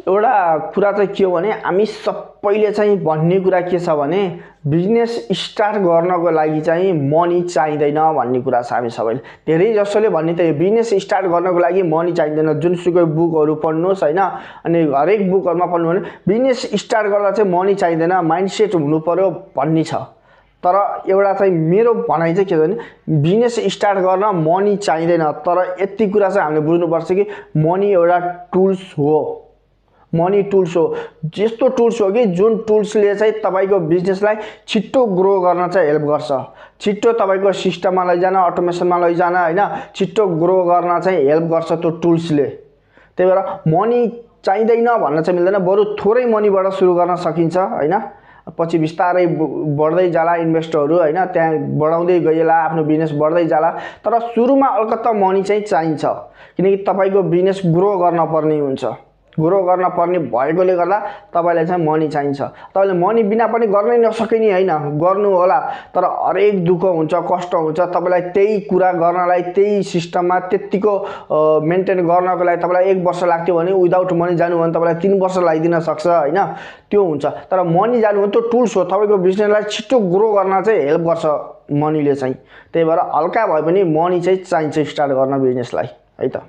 एउटा कुरा चाहिँ के हो भने हामी सबैले चाहिँ भन्ने कुरा के छ भने बिजनेस स्टार्ट गर्नको लागि चाहिँ मनी चाहिँदैन भन्ने कुरा छ। हामी सबैले धेरै जसोले भन्ने त बिजनेस स्टार्ट गर्नको लागि मनी चाहिँदैन। जुनसुकै बुकहरू पढ्नुहोस् हैन, अनि हरेक बुकहरुमा पढ्नु भने बिजनेस स्टार्ट गर्दा चाहिँ मनी चाहिँदैन, माइन्डसेट हुनु पर्यो भन्ने छ। तर एउटा चाहिँ मेरो भनाइ चाहिँ के छ भने बिजनेस स्टार्ट गर्न मनी चाहिँदैन। तर यति कुरा चाहिँ हामीले बुझ्नुपर्छ कि मनी एउटा टुल्स हो। मनी टुल्स हो, यस्तो टुल्स हो कि जुन टुल्सले चाहिँ तपाईको बिजनेसलाई छिट्टो ग्रो गर्न चाहिँ हेल्प गर्छ। छिट्टो तपाईको सिस्टममा लैजान, अटोमेसनमा लैजान हैन, छिट्टो ग्रो गर्न चाहिँ हेल्प गर्छ त्यो टुल्सले। त्यही भएर मनी चाहिँदैन भन्न चाहिँ मिल्दैन, बरु थोरै मनीबाट सुरु गर्न सकिन्छ हैन। पछि बिस्तारै बढ्दै जाला इन्भेस्टरहरू हैन, त्यहाँ बढाउँदै गएला, आफ्नो बिजनेस बढ्दै जाला। तर सुरुमा अलिकता मनी चाहिँ चाहिन्छ, किनकि तपाईको बिजनेस ग्रो गर्न पर्ने हुन्छ। ग्रो गर्न पर्ने भएकोले गर्दा तपाईलाई चाहिँ मनी चाहिन्छ। तपाईले मनी बिना पनि गर्नै नसकिने हैन, गर्नु होला, तर हरेक दुःख हुन्छ, कष्ट हुन्छ। तपाईलाई त्यही कुरा गर्नलाई, त्यही सिस्टममा त्यतिको मेन्टेन गर्नको लागि तपाईलाई 1 वर्ष लाग्थ्यो भने विदाउट मनी जानु भने तपाईलाई 3 वर्ष लागिदिन सक्छ हैन, त्यो हुन्छ। तर मनी जानु भने त्यो टुल्स हो, तपाईको बिजनेसलाई छिट्टो ग्रो गर्न चाहिँ हेल्प गर्छ मनीले चाहिँ। त्यही भएर हल्का भए पनि मनी चाहिँ चाहिन्छ स्टार्ट गर्न बिजनेसलाई है त।